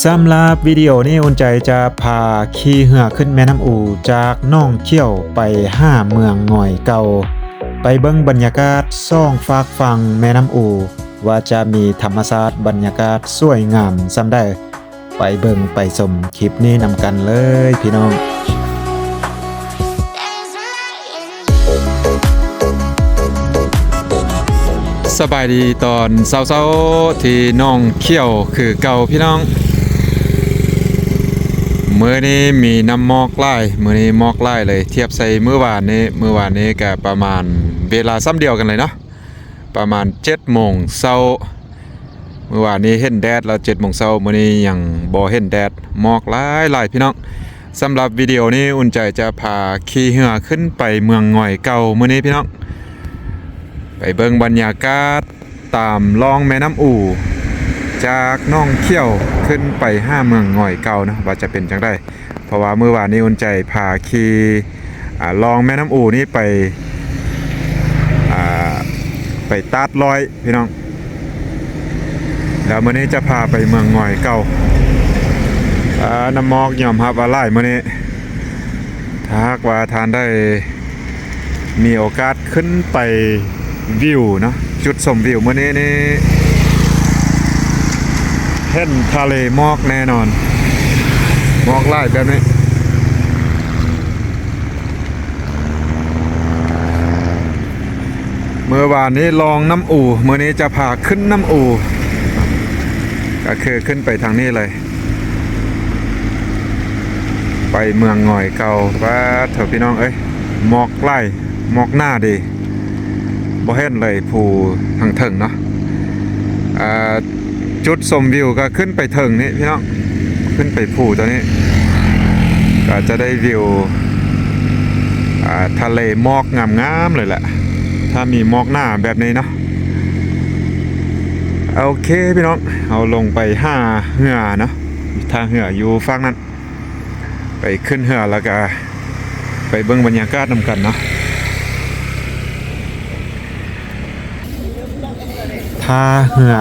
ສຳລັບວິດີໂອນີ້ ອຸ່ນໃຈຈະພາຂີ່ເຮືອຂຶ້ນແມ່ນ້ຳອູ ຈາກໜອງຂຽວໄປຫາເມືອງງອຍເກົ່າ, ໄປເບິ່ງບັນຍາກາດສອງຟາກຝັ່ງແມ່ນ້ຳອູ ວ່າຈະມີທຳມະຊາດບັນຍາກາດສວຍງາມສ່ຳໃດ. ໄປເບິ່ງໄປຊົມຄລິບນີ້ນຳກັນເລີຍພີ່ນ້ອງ. ສະບາຍດີຕອນເຊົ້າໆ ທີ່ໜອງຂຽວຄືເກົ່າພີ່ນ້ອງ. ມື້ນີ້ມີນ້ຳໝອກຫຼາຍ, ມື້ນີ້ໝອກຫຼາຍເລີຍ ທຽບໃສ່ມື້ວານນີ້. ມື້ວານນີ້ກະປະມານເວລາສ່ຳດຽວກັນເລີຍເນາະ. ປະມານເຈັດໂມງເຊົ້າ. ມື້ວານນີ້ເຫັນແດດແລ້ວ ເຈັດໂມງເຊົ້າ, ມື້ນີ້ຍັງບໍ່ເຫັນແດດ, ໝອກຫຼາຍໆ ພີ່ນ້ອງ. ສຳລັບວິດີໂອນີ້ ອຸ່ນໃຈຈະພາຂີ່ເຮືອຂຶ້ນໄປເມືອງງອຍເກົ່າມື້ນີ້ພີ່ນ້ອງ, ໄປເບິ່ງບັນຍາກາດຕາມລ່ອງແມ່ນ້ຳອູ ຈາກໜອງຂຽວຂຶ້ນໄປຫາເມືອງງອຍເກົ່າເນາະ ວ່າຈະເປັນຈັ່ງໃດ. ເພາະວ່າມື້ວານນີ້ອຸ່ນໃຈພາຂີ່ ອ່າ ລ່ອງແມ່ນ້ຳອູນີ້ໄປ ອ່າ ໄປຕາດລອຍພີ່ນ້ອງ, ແລ້ວມື້ນີ້ຈະພາໄປເມືອງງອຍເກົ່າ. ອ່າ ນ້ຳໝອກຍອມຮັບວ່າຫຼາຍມື້ນີ້. ຖ້າຫາກວ່າທ່ານໃດມີໂອກາດຂຶ້ນໄປ ວິວເນາະ, ຈຸດຊົມວິວມື້ນີ້ນີ້ ເຫັນທະເລໝອກແນ່ນອນ, ໝອກຫຼາຍແບບນີ້. ມື້ວານນີ້ລ່ອງນ້ຳອູ, ມື້ນີ້ຈະພາຂຶ້ນນ້ຳອູ, ກໍຄືຂຶ້ນໄປທາງນີ້ເລີຍ. ໄປເມືອງງອຍເກົ່າ. ປາດໂທ້ ພີ່ນ້ອງເອີຍ, ໝອກຫຼາຍ, ໝອກໜາເດ, ບໍ່ເຫັນເລີຍພູທາງເທິງເນາະ. ອ່າ ຈຸດຊົມວິວກໍຂຶ້ນໄປເທິງນີ້ພີ່ນ້ອງ, ຂຶ້ນໄປພູຕົວນີ້ ກໍຈະໄດ້ວິວ ອ່າ ທະເລໝອກງາມໆ ເລີຍແຫຼະ ຖ້າມີໝອກໜາແບບນີ້ເນາະ. ໂອເຄພີ່ນ້ອງ, ເຮົາລົງໄປຫາເຮືອເນາະ, ທ່າເຮືອຢູ່ຝັ່ງນັ້ນ. ໄປຂຶ້ນເຮືອແລ້ວກະໄປເບິ່ງບັນຍາກາດນຳກັນເນາະ. ທ່າເຮືອ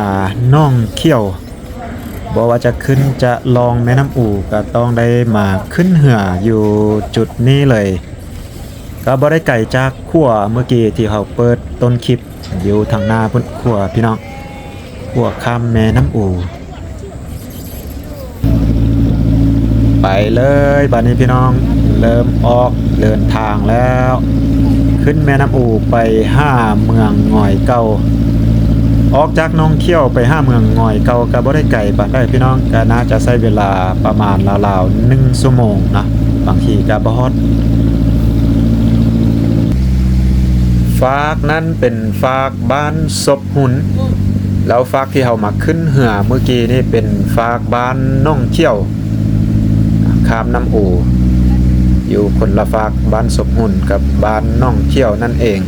ໜອງຂຽວ, ບໍ່ວ່າຈະຂຶ້ນຈະລ່ອງແມ່ນ້ຳອູ ກໍຕ້ອງໄດ້ມາຂຶ້ນເຮືອຢູ່ຈຸດນີ້ເລີຍ. ກໍບໍ່ໄດ້ໄກຈາກຂົວເມື່ອກີ້ທີ່ເຮົາເປີດຕົ້ນຄລິບ, ຢູ່ທາງໜ້າພຸ້ນຂົວພີ່ນ້ອງ, ຂົວຂ້າມແມ່ນ້ຳອູ. ໄປເລີຍ ບາດນີ້ພີ່ນ້ອງ, ເລີ່ມອອກເດີນທາງແລ້ວ, ຂຶ້ນແມ່ນ້ຳອູໄປຫາເມືອງງອຍເກົ່າ. ອອກຈາກໜອງຂຽວໄປຫາເມືອງງອຍເກົ່າກໍບໍ່ໄດ້ໄກປານໃດພີ່ນ້ອງ, ກໍໜ້າຈະໃຊ້ເວລາປະມານລາວໆ ໜຶ່ງຊົ່ວໂມງເນາະ, ບາງທີກໍບໍ່ຮອດ. ຟາກນັ້ນເປັນຟາກບ້ານສົບ ຫຸນ ແລ້ວຟາກທີ່ເຮົາມາຂຶ້ນເຮືອມື້ກີ້ນີ້ເປັນຟາກບ້ານໜອງຂຽວ ຂ້າມນ້ຳອູ ຢູ່ຄົນລະຟາກບ້ານສົບຫຸນກັບບ້ານໜອງຂຽວນັ້ນເອງ.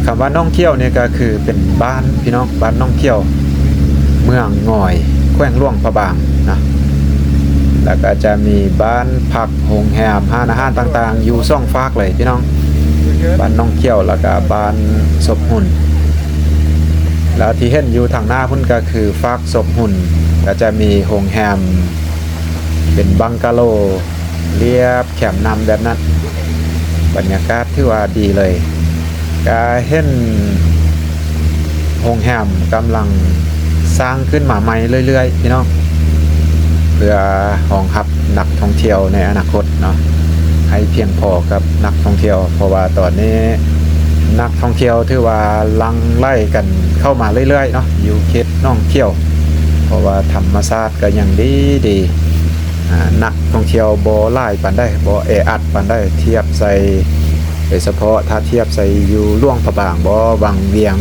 ຄຳວ່າໜອງຂຽວນີ້ກໍຄືເປັນບ້ານ ພີ່ນ້ອງ, ບ້ານໜອງຂຽວ ເມືອງງອຍ ແຂວງຫຼວງພະບາງນະ, ແລ້ວກໍຈະມີບ້ານພັກ ໂຮງແຮມ ຮ້ານອາຫານຕ່າງໆ ຢູ່ສອງຟາກເລີຍພີ່ນ້ອງ, ບ້ານໜອງຂຽວ ແລ້ວກະບ້ານສົບຫຸນ. ແລ້ວທີ່ເຫັນຢູ່ທາງໜ້າພຸ້ນກະຄືຟາກສົບຫຸນ, ກະຈະມີໂຮງແຮມເປັນບັງກາໂລລຽບແຄມນ້ຳແບບນັ້ນ, ບັນຍາກາດຖືວ່າດີເລີຍ. ກະເຫັນໂຮງແຮມກຳລັງສ້າງຂຶ້ນມາໃໝ່ເລື້ອຍໆ ພີ່ນ້ອງ, ເພື່ອຮອງຮັບນັກທ່ອງທ່ຽວໃນອະນາຄົດເນາະ, ໃຫ້ພຽງພໍກັບນັກທ່ອງທ່ຽວ, ເພາະວ່າຕອນນີ້ນັກທ່ອງທ່ຽວຖືວ່າຫຼັ່ງໄຫຼກັນເຂົ້າມາເລື້ອຍໆເນາະ ຢູ່ເຂດໜອງຂຽວ, ເພາະວ່າທຳມະຊາດກໍຍັງດີໆ. ອາ ນັກທ່ອງທ່ຽວບໍ່ຫຼາຍປານໃດ, ບໍ່ແອອັດປານໃດ ທຽບໃສ່ ໂດຍສະເພາະຖ້າທຽບໃສ່ຢູ່ຫຼວງພະບາງບໍ ວັງວຽງ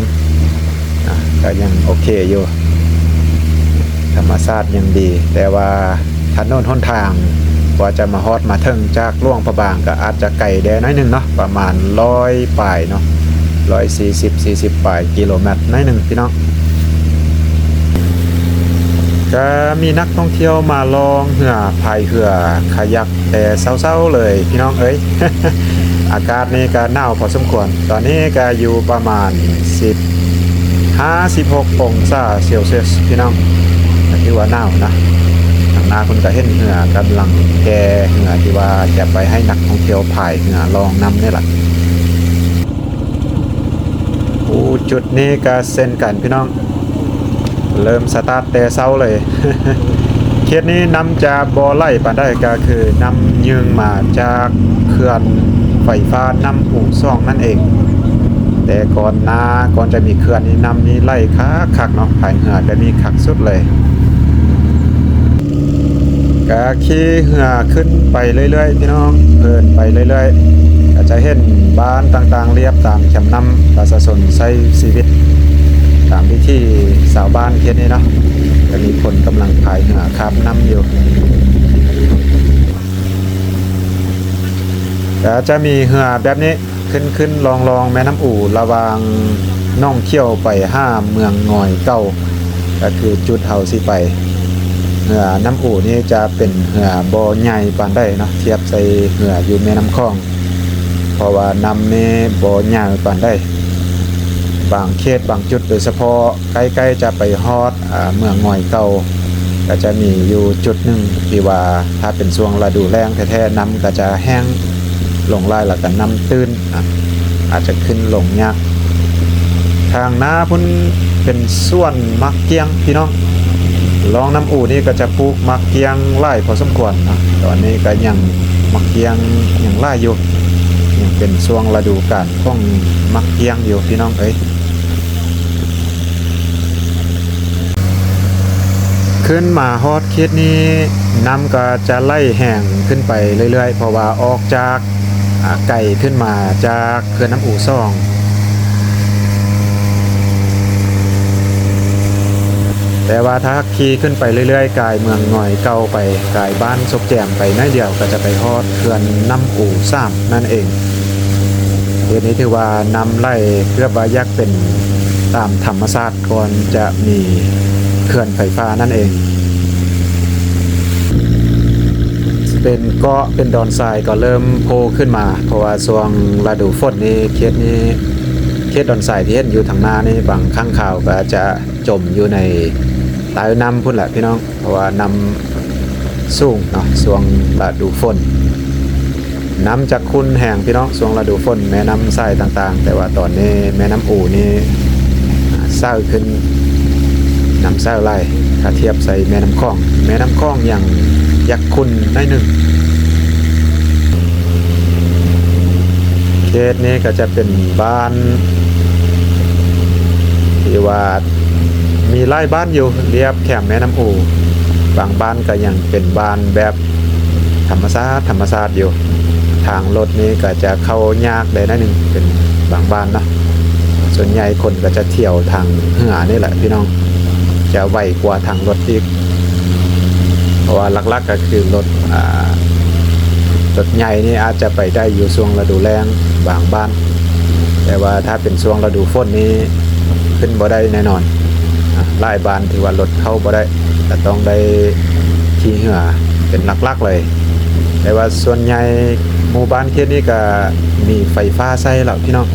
ອາ ກໍຍັງໂອເຄຢູ່, ທຳມະຊາດຍັງດີ. ແຕ່ວ່າຖະໜົນຫົນທາງກວ່າຈະມາຮອດມາເຖິງຈາກຫຼວງພະບາງ ກໍອາດຈະໄກແດ່ໜ້ອຍໜຶ່ງເນາະ, ປະມານຮ້ອຍປາຍເນາະ, ຮ້ອຍສີ່ສິບ ສີ່ສິບປາຍກິໂລແມັດໜ້ອຍໜຶ່ງ ພີ່ນ້ອງ. ກະມີນັກທ່ອງທ່ຽວມາລ່ອງເຮືອ ພາຍເຮືອຄາຍັກແຕ່ເຊົ້າໆເລີຍ ພີ່ນ້ອງເອີຍ. ອາກາດນີ້ກະໜາວພໍສົມຄວນ, ຕອນນີ້ກະຢູ່ປະມານສິບຫ້າ ສິບຫົກອົງສາເຊລຊຽສ ພີ່ນ້ອງ, ກະຖືວ່າໜາວນະ. ອ່າ ເພິ່ນກໍເຫັນເຮືອກຳລັງແກ່ເຮືອທີ່ວ່າຈະໄປໃຫ້ນັກທ່ອງທ່ຽວພາຍເຮືອລ່ອງນ້ຳນີ້ລະ. ໂອ້ ຈຸດນີ້ກໍເຊັ່ນກັນພີ່ນ້ອງ ເລີ່ມສະຕາດແຕ່ເຊົ້າເລີຍ. ເຂດນີ້ນ້ຳຈະບໍ່ໄຫຼປານໃດ ກໍຄືນ້ຳຍື່ນມາຈາກເຂື່ອນໄຟຟ້ານ້ຳອູສອງນັ້ນເອງ. ແຕ່ກ່ອນໜ້າ ກ່ອນຈະມີເຂື່ອນນີ້ ນ້ຳນີ້ໄຫຼຄັກໆເນາະ ພາຍເຮືອແບບນີ້ຄັກສຸດເລີຍ. ກະຂີ່ເຮືອຂຶ້ນໄປເລື້ອຍໆ ພີ່ນ້ອງ ເພີນໄປເລື້ອຍໆ ກະຈະເຫັນບ້ານຕ່າງໆລຽບຕາມແຄມນ້ຳ ປະຊາຊົນໃຊ້ຊີວິດຕາມວິຖີຊາວບ້ານເຂດນີ້ເນາະ. ກະມີຄົນກຳລັງພາຍເຮືອຂ້າມນ້ຳຢູ່. ກະຈະມີເຮືອແບບນີ້ ຂຶ້ນໆ ລ່ອງໆ ແມ່ນ້ຳອູ ລະຫວ່າງໜອງຂຽວໄປຫາເມືອງງອຍເກົ່າ ກໍຄືຈຸດເຮົາຊິໄປ. ເຮືອນ້ຳອູນີ້ຈະເປັນເຮືອບໍ່ໃຫຍ່ປານໃດເນາະ ທຽບໃສ່ເຮືອຢູ່ແມ່ນ້ຳຂອງ ເພາະວ່ານ້ຳນີ້ບໍ່ໃຫຍ່ປານໃດ. ບາງເຂດບາງຈຸດ ໂດຍສະເພາະໃກ້ໆ ຈະໄປຮອດ ອາ ເມືອງງອຍເກົ່າ ກໍຈະມີຢູ່ຈຸດໜຶ່ງທີ່ວ່າ ຖ້າເປັນຊ່ວງລະດູແລ້ງແທ້ໆ ນ້ຳກໍຈະແຫ້ງລົງຫຼາຍ ແລ້ວກໍນ້ຳຕື້ນ ອາ ອາດຈະຂຶ້ນລົງຍາກ. ທາງໜ້າພຸ້ນເປັນສວນໝາກກ້ຽງ ພີ່ນ້ອງ. ລ່ອງນ້ຳອູນີ້ກໍຈະປູກໝາກກ້ຽງຫຼາຍພໍສົມຄວນເນາະ. ຕອນນີ້ກໍຍັງ ໝາກກ້ຽງຍັງຫຼາຍຢູ່ ຍັງເປັນຊ່ວງລະດູການຂອງໝາກກ້ຽງຢູ່ ພີ່ນ້ອງເອີຍ. ຂຶ້ນມາຮອດເຂດນີ້ ນ້ຳກໍຈະໄຫຼແຮງຂຶ້ນໄປເລື້ອຍໆ ເພາະວ່າອອກຈາກ ອາ ໄກຂຶ້ນມາຈາກເຂື່ອນນ້ຳອູສອງ. ແຕ່ວ່າຖ້າຂີ່ຂຶ້ນໄປເລື້ອຍໆ ກາຍເມືອງງອຍເກົ່າໄປ ກາຍບ້ານສົກແຈມໄປໜ້ອຍດຽວ ກໍຈະໄປຮອດເຂື່ອນນ້ຳອູສາມນັ້ນເອງ. ເຂດນີ້ຖືວ່ານ້ຳໄຫຼເກືອບວ່າຢາກ ເປັນຕາມທຳມະຊາດກ່ອນຈະມີເຂື່ອນໄຟຟ້ານັ້ນເອງ. ເປັນເກາະເປັນດອນຊາຍກໍເລີ່ມໂຜ່ຂຶ້ນມາ ເພາະວ່າຊ່ວງລະດູຝົນນີ້ ເຂດນີ້ ເຂດດອນຊາຍທີ່ເຫັນຢູ່ທາງໜ້ານີ້ ບາງຄັ້ງຄາວກໍຈະຈົມຢູ່ໃນໃຕ້ນ້ຳພຸ້ນແຫຼະພີ່ນ້ອງ. ເພາະວ່ານ້ຳສູງເນາະ ຊ່ວງລະດູຝົນ ນ້ຳຈະຂຸ່ນແຮງພີ່ນ້ອງ ຊ່ວງລະດູຝົນ ແມ່ນ້ຳສາຍຕ່າງໆ. ແຕ່ວ່າຕອນນີ້ແມ່ນ້ຳອູນີ້ໃສຂຶ້ນ ນ້ຳໃສຫຼາຍ ຖ້າທຽບໃສ່ແມ່ນ້ຳຂອງ. ແມ່ນ້ຳຂອງຍັງຢາກຂຸ່ນໜ້ອຍໜຶ່ງ. ເຂດນີ້ກໍຈະເປັນບ້ານທີ່ວ່າມີຫຼາຍບ້ານຢູ່ລຽບແຄມແມ່ນ້ຳອູ. ບາງບ້ານກໍຍັງເປັນບ້ານແບບທຳມະຊາດ ທຳມະຊາດຢູ່. ທາງລົດນີ້ກໍຈະເຂົ້າຍາກໄດ້ໜ້ອຍໜຶ່ງ ເປັນບາງບ້ານເນາະ. ສ່ວນໃຫຍ່ຄົນກໍຈະທ່ຽວທາງເຮືອນີ້ແຫຼະພີ່ນ້ອງ ຈະໄວກວ່າທາງລົດອີກ. ເພາະວ່າຫຼັກໆກໍຄືລົດ ອາ ລົດໃຫຍ່ນີ້ອາດຈະໄປໄດ້ຢູ່ຊ່ວງລະດູແລ້ງບາງບ້ານ ແຕ່ວ່າຖ້າເປັນຊ່ວງລະດູຝົນນີ້ຂຶ້ນບໍ່ໄດ້ແນ່ນອນ. ອາ ຫຼາຍບ້ານຖືວ່າລົດເຂົ້າບໍ່ໄດ້ ກໍຕ້ອງໄດ້ຂີ່ເຮືອເປັນຫຼັກໆເລີຍ. ແຕ່ວ່າສ່ວນໃຫຍ່ໝູ່ບ້ານເຂດນີ້ກໍມີໄຟຟ້າໃຊ້ແລ້ວພີ່ນ້ອງ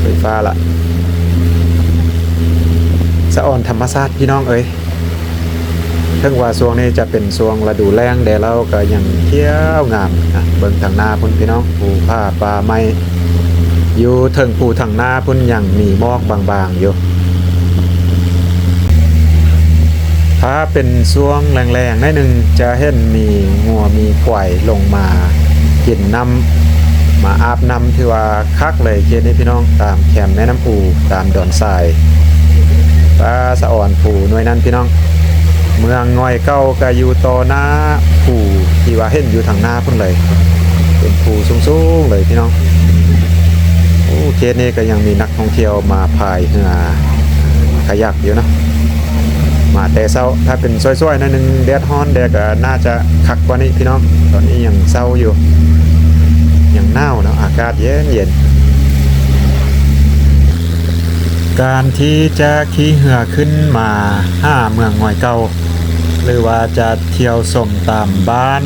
ມີໄຟຟ້າລະ ສະອອນທຳມະຊາດພີ່ນ້ອງເອີຍ. ເຖິງວ່າຊ່ວງນີ້ຈະເປັນຊ່ວງລະດູແລ້ງແດ່ແລ້ວ ກໍຍັງຂຽວງາມ. ອາ ເບິ່ງທາງໜ້າພຸ້ນພີ່ນ້ອງ ພູຜາປ່າໄມ້ ຢູ່ເທິງພູທາງໜ້າພຸ້ນຍັງມີໝອກບາງໆຢູ່. ຖ້າເປັນຊ່ວງແລ້ງໆໜ້ອຍໜຶ່ງ ຈະເຫັນມີງົວມີຄວາຍລົງມາກິນນ້ຳ ມາອາບນ້ຳ ຖືວ່າຄັກເລີຍເຂດນີ້ພີ່ນ້ອງ ຕາມແຄມແມ່ນ້ຳອູ ຕາມດອນຊາຍ. ປາສະອອນພູໜ່ວຍນັ້ນພີ່ນ້ອງ. ເມືອງງອຍເກົ່າກໍຢູ່ຕໍ່ໜ້າພູທີ່ວ່າເຫັນຢູ່ທາງໜ້າພຸ້ນເລີຍ ເປັນພູສູງໆເລີຍພີ່ນ້ອງ. ໂອ້ ເຂດນີ້ກໍຍັງມີນັກທ່ອງທ່ຽວມາພາຍເຮືອ ຂະຫຍັກຢູ່ເນາະ ມາແຕ່ເຊົ້າ. ຖ້າເປັນສວຍໆໜ້ອຍໜຶ່ງ ແດດຮ້ອນແດ່ ກໍໜ້າຈະຄັກກວ່ານີ້ພີ່ນ້ອງ. ຕອນນີ້ຍັງເຊົ້າຢູ່ ຍັງໜາວເນາະ ອາກາດເຢັນໆ. ການທີ່ຈະຂີ່ເຮືອຂຶ້ນມາຫາເມືອງງອຍເກົ່າ ຫຼືວ່າຈະທ່ຽວຊົມຕາມບ້ານ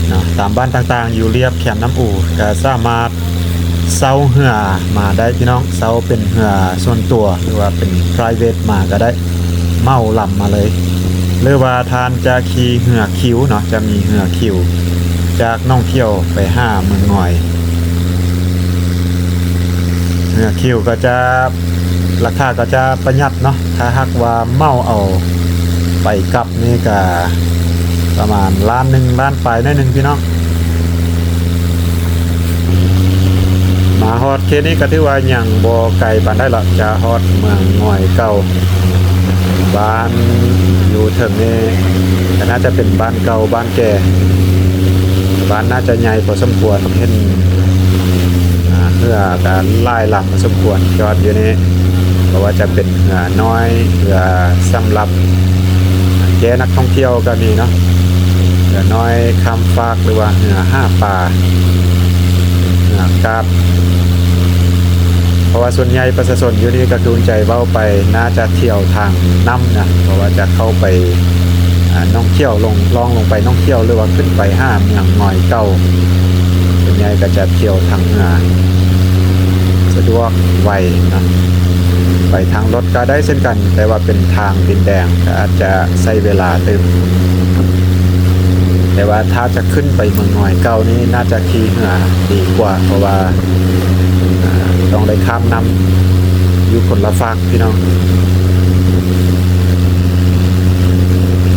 ເນາະ ຕາມບ້ານຕ່າງໆຢູ່ລຽບແຄມນ້ຳອູ ກໍສາມາດ ເຊົ່າເຮືອມາໄດ້ພີ່ນ້ອງ ເຊົ່າເປັນເຮືອສ່ວນຕົວ ຫຼືວ່າເປັນ private ມາກໍໄດ້ ເໝົາລຳມາເລີຍ. ຫຼືວ່າທ່ານຈະຂີ່ເຮືອຄິວເນາະ, ຈະມີເຮືອຄິວຈາກໜອງຂຽວໄປຫາເມືອງງອຍ. ເຮືອຄິວກໍຈະ ລາຄາກໍຈະປະຢັດເນາະ, ຖ້າຫາກວ່າເໝົາເອົາໄປກັບນີ້ກໍປະມານລ້ານໜຶ່ງ ລ້ານປາຍໜ້ອຍໜຶ່ງ ພີ່ນ້ອງ. ມາຮອດເຂດນີ້ກໍຖືວ່າຍັງບໍ່ໄກປານໃດລະ, ຈະຮອດເມືອງງອຍເກົ່າ. ບ້ານຢູ່ເທິງນີ້ກໍໜ້າຈະເປັນບ້ານເກົ່າ ບ້ານແກ່, ບ້ານໜ້າຈະໃຫຍ່ພໍສົມຄວນ, ເຫັນ ອ່າ ເຮືອກໍຫຼາຍລຳ ສົມຄວນຈອດຢູ່ນີ້, ບໍ່ວ່າຈະເປັນເຮືອນ້ອຍ, ເຮືອສຳລັບແກ່ນັກທ່ອງທ່ຽວກໍມີເນາະ, ເຮືອນ້ອຍຂ້າມຟາກ ຫຼືວ່າເຮືອຫາປາ, ເຮືອກາບ. ເພາະວ່າສ່ວນໃຫຍ່ປະຊາຊົນຢູ່ນີ້ກໍຄືອຸ່ນໃຈເວົ້າໄປ ໜ້າຈະທ່ຽວທາງນ້ຳນະ, ເພາະວ່າຈະເຂົ້າໄປ ອ່າ ໜອງຂຽວ ລົງ ລ່ອງລົງໄປໜອງຂຽວ ຫຼືວ່າຂຶ້ນໄປຫາເມືອງງອຍເກົ່າ. ສ່ວນໃຫຍ່ກໍຈະທ່ຽວທາງເຮືອ ສະດວກໄວເນາະ, ໄປທາງລົດກໍໄດ້ເຊັ່ນກັນ, ແຕ່ວ່າເປັນທາງດິນແດງກໍອາດຈະໃຊ້ເວລາຕື່ມ. ແຕ່ວ່າຖ້າຈະຂຶ້ນໄປເມືອງງອຍເກົ່ານີ້ ໜ້າຈະຂີ່ເຮືອດີກວ່າ, ເພາະວ່າ ອ່າ ຕ້ອງໄດ້ຂ້າມນ້ຳ ຢູ່ຄົນລະຟາກ ພີ່ນ້ອງ.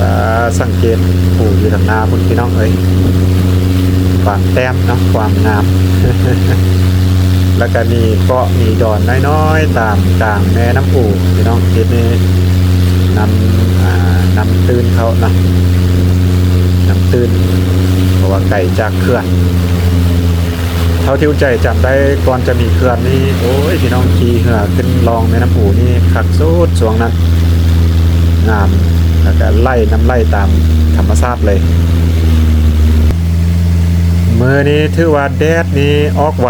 ອ່າ ສັງເກດພູຢູ່ທາງໜ້າພຸ້ນ ພີ່ນ້ອງເອີຍ, ຄວາມແຕ້ມເນາະ, ຄວາມງາມ. ແລ້ວກໍມີເກາະມີດອນນ້ອຍໆຕາມກາງແມ່ນ້ຳອູ ພີ່ນ້ອງ. ເຂດນີ້ນ້ຳ ອ່າ ນ້ຳຕື້ນເຂົ້າເນາະ, ນ້ຳຕື້ນ ເພາະວ່າໄກຈາກເຂື່ອນ. ເທົ່າທີ່ອຸ່ນໃຈຈຳໄດ້ ກ່ອນຈະມີເຂື່ອນນີ້ ໂອ້ຍ ພີ່ນ້ອງ, ຂີ່ເຮືອຂຶ້ນລ່ອງແມ່ນ້ຳອູນີ້ຄັກສຸດ. ຊ່ວງນັ້ນງາມ, ແລ້ວກະໄຫຼ ນ້ຳໄຫຼຕາມທຳມະຊາດເລີຍ. ມື້ນີ້ຖືວ່າແດດນີ້ອອກໄວ,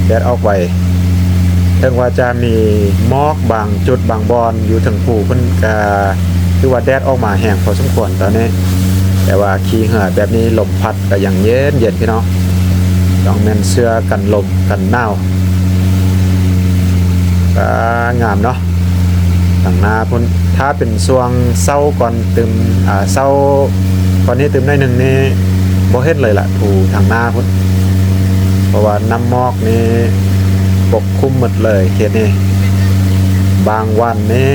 ແດດອອກໄວ, ເຖິງວ່າຈະມີໝອກບາງຈຸດບາງບ່ອນຢູ່ເທິງພູພຸ້ນ, ກະຖືວ່າແດດອອກມາແຮງພໍສົມຄວນຕອນນີ້, ແຕ່ວ່າຂີ່ເຮືອແບບນີ້ ລົມພັດ ກໍຍັງເຢັນໆ ພີ່ນ້ອງ, ຕ້ອງແມ່ນເສື້ອກັນລົມກັນໜາວ. ອ່າ ງາມເນາະ ທາງໜ້າພຸ້ນ. ຖ້າເປັນຊ່ວງເຊົ້າກ່ອນຕື່ມ ອ່າ ເຊົ້າກ່ອນນີ້ຕື່ມໜ້ອຍໜຶ່ງນີ້ ບໍ່ເຫັນເລີຍລະ ພູທາງໜ້າພຸ້ນ, ເພາະວ່ານ້ຳໝອກນີ້ປົກຄຸມໝົດເລີຍເຂດນີ້. ບາງວັນນີ້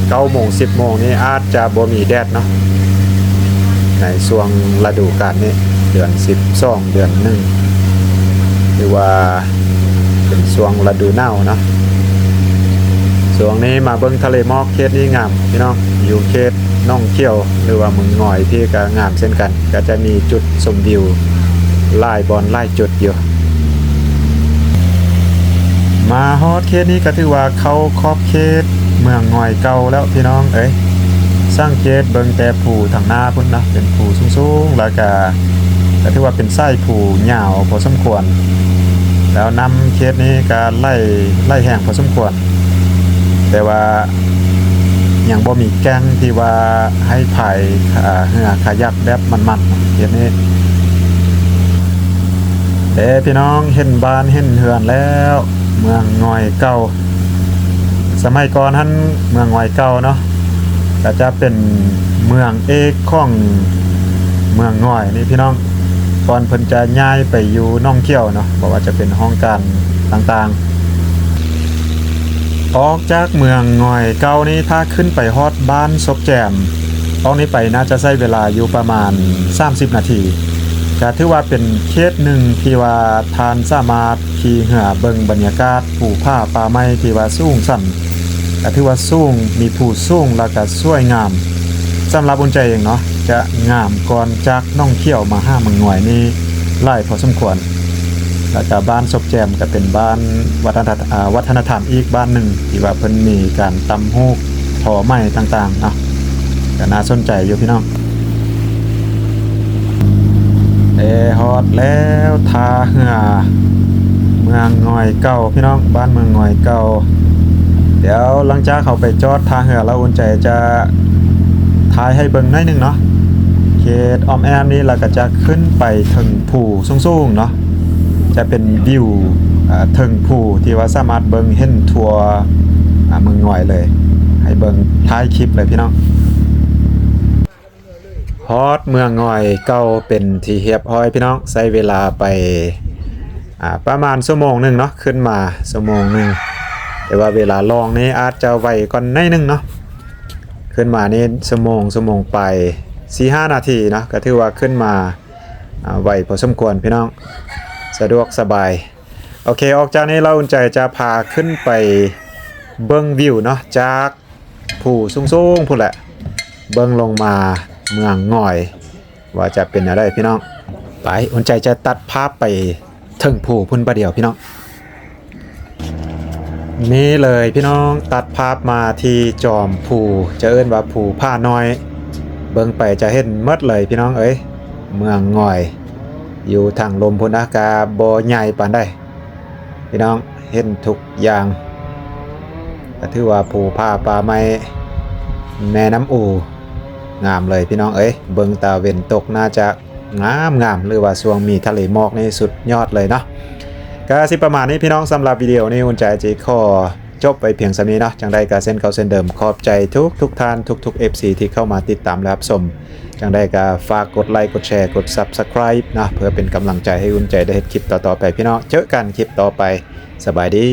ເກົ້າໂມງ ສິບໂມງນີ້ ອາດ ຈະບໍ່ມີແດດເນາະ ໃນຊ່ວງລະດູການນີ້ ເດືອນສິບສອງ ເດືອນໜຶ່ງ ຖືວ່າເປັນຊ່ວງລະດູໜາວເນາະ. ຊ່ວງນີ້ມາເບິ່ງທະເລໝອກເຂດນີ້ງາມ ພີ່ນ້ອງ, ຢູ່ເຂດໜອງຂຽວ ຫຼືວ່າເມືອງງອຍ ທີ່ກໍງາມເຊັ່ນກັນ, ກໍຈະມີຈຸດຊົມວິວຫຼາຍບ່ອນຫຼາຍຈຸດຢູ່. ມາຮອດເຂດນີ້ກໍຖືວ່າເຂົ້າຂອບເຂດເມືອງງອຍເກົ່າແລ້ວ ພີ່ນ້ອງເອີຍ. ສັງເກດເບິ່ງແຕ່ພູທາງໜ້າພຸ້ນເນາະ ເປັນພູສູງໆ ແລ້ວກະ ກໍຖືວ່າເປັນສາຍພູຍາວພໍສົມຄວນ, ແລ້ວນ້ຳເຂດນີ້ກໍໄຫຼ ໄຫຼແຮງພໍສົມຄວນ, ແຕ່ວ່າຍັງບໍ່ມີແກ່ງທີ່ວ່າໃຫ້ພາຍ ອ່າ ເຮືອຄາຍັກແບບມັນໆ ເຂດນີ້. ເດ້ ພີ່ນ້ອງ ເຫັນບ້ານເຫັນເຮືອນແລ້ວ ເມືອງງອຍເກົ່າ. ສະໄໝກ່ອນຫັ້ນ ເມືອງງອຍເກົ່າເນາະ ກໍຈະເປັນເມືອງເອກຂອງເມືອງງອຍນີ້ ພີ່ນ້ອງ, ກ່ອນເພິ່ນຈະຍ້າຍໄປຢູ່ໜອງຂຽວເນາະ, ບໍ່ວ່າຈະເປັນຫ້ອງການຕ່າງໆ. ອອກຈາກເມືອງງອຍເກົ່ານີ້ ຖ້າຂຶ້ນໄປຮອດບ້ານສົບແຈມ ອອກນີ້ໄປໜ້າຈະໃຊ້ເວລາຢູ່ປະມານສາມສິບນາທີ, ກະຖືວ່າເປັນເຂດໜຶ່ງທີ່ວ່າທ່ານສາມາດຂີ່ເຮືອເບິ່ງບັນຍາກາດພູຜາປ່າໄມ້ທີ່ວ່າສູງຊັນ, ກະຖືວ່າສູງ, ມີພູສູງ ແລ້ວກະສວຍງາມ. ສຳລັບອຸ່ນໃຈເອງເນາະ ຈະງາມກ່ອນຈາກໜອງຂຽວມາຫາເມືອງງອຍນີ້ຫຼາຍພໍສົມຄວນ. ແລ້ວກະບ້ານສົບແຈມ ກະເປັນບ້ານວັດທະນະ ອ່າ ວັດທະນະທຳອີກບ້ານໜຶ່ງ ທີ່ວ່າເພິ່ນມີການຕ່ຳຫູກ ທໍໄໝຕ່າງໆເນາະ, ກໍໜ້າສົນໃຈຢູ່ພີ່ນ້ອງ. ເອີ ຮອດແລ້ວ ທ່າເຮືອເມືອງງອຍເກົ່າ ພີ່ນ້ອງ, ບ້ານເມືອງງອຍເກົ່າ. ດຽວຫຼັງຈາກເຮົາໄປຈອດທ່າເຮືອແລ້ວ ອຸ່ນໃຈຈະຖ່າຍໃຫ້ເບິ່ງໜ້ອຍໜຶ່ງເນາະ, ເຂດອ້ອມແອ້ມນີ້ ແລ້ວກໍຈະຂຶ້ນໄປເທິງພູສູງໆເນາະ. ຈະເປັນວິວ ເທິງພູທີ່ວ່າສາມາດເບິ່ງເຫັນທົ່ວ ເມືອງງອຍເລີຍ, ໃຫ້ເບິ່ງທ້າຍຄລິບເລີຍພີ່ນ້ອງ. ຮອດເມືອງງອຍເກົ່າເປັນທີ່ຮຽບຮ້ອຍພີ່ນ້ອງ, ໃຊ້ເວລາໄປ ອ່າ ປະມານຊົ່ວໂມງໜຶ່ງເນາະ, ຂຶ້ນມາຊົ່ວໂມງໜຶ່ງ, ແຕ່ວ່າເວລາລ່ອງນີ້ອາດຈະໄວກວ່າໜ້ອຍໜຶ່ງເນາະ. ຂຶ້ນມານີ້ຊົ່ວໂມງ ຊົ່ວໂມງປາຍ ສີ່ຫ້ານາທີເນາະ, ກໍຖືວ່າຂຶ້ນມາ ອ່າ ໄວພໍສົມຄວນພີ່ນ້ອງ, ສະດວກສະບາຍ. ໂອເຄ ອອກຈາກນີ້ແລ້ວ ອຸ່ນໃຈຈະພາຂຶ້ນໄປເບິ່ງວິວເນາະ ຈາກພູສູງໆພຸ້ນແຫຼະ ເບິ່ງລົງມາເມືອງງອຍ ວ່າຈະເປັນແນວໃດພີ່ນ້ອງ. ໄປ ອຸ່ນໃຈຈະຕັດພາບໄປເທິງພູພຸ້ນບາດດຽວພີ່ນ້ອງ. ນີ້ເລີຍພີ່ນ້ອງ, ຕັດພາບມາທີ່ຈອມພູ ຈະເອີ້ນວ່າພູຜານ້ອຍ, ເບິ່ງໄປຈະເຫັນໝົດເລີຍພີ່ນ້ອງເອີຍ. ເມືອງງອຍຢູ່ທາງລຸ່ມພຸ້ນນະ, ກະບໍ່ໃຫຍ່ປານໃດພີ່ນ້ອງ, ເຫັນທຸກຢ່າງ. ກໍຖືວ່າພູຜາປ່າໄມ້ ແມ່ນ້ຳອູ ງາມເລີຍພີ່ນ້ອງເອີຍ. ເບິ່ງຕາເວັນຕົກໜ້າຈະງາມໆ ຫຼືວ່າຊ່ວງມີທະເລໝອກນີ້ສຸດຍອດເລີຍເນາະ. ກໍຊິປະມານນີ້ພີ່ນ້ອງ, ສຳລັບວິດີໂອນີ້ ອຸ່ນໃຈຈະຂໍ ຈົບໄວ້ພຽງສ່ຳນີ້ເນາະ. ຈັ່ງໃດກໍເຊັ່ນເກົ່າເຊັ່ນເດີມ, ຂອບໃຈທຸກໆທ່ານ ທຸກໆ ເອັຟຊີ ທີ່ເຂົ້າມາຕິດຕາມ ແລະ ຮັບຊົມ. ຈັ່ງໃດກໍຝາກກົດໄລ ກົດແຊ ກົດ Subscribe ເນາະ, ເພື່ອເປັນກຳລັງໃຈໃຫ້ອຸ່ນໃຈໄດ້ເຮັດຄລິບຕໍ່ໆໄປພີ່ນ້ອງ. ເຈີກັນຄລິບຕໍ່ໄປ, ສະບາຍດີ.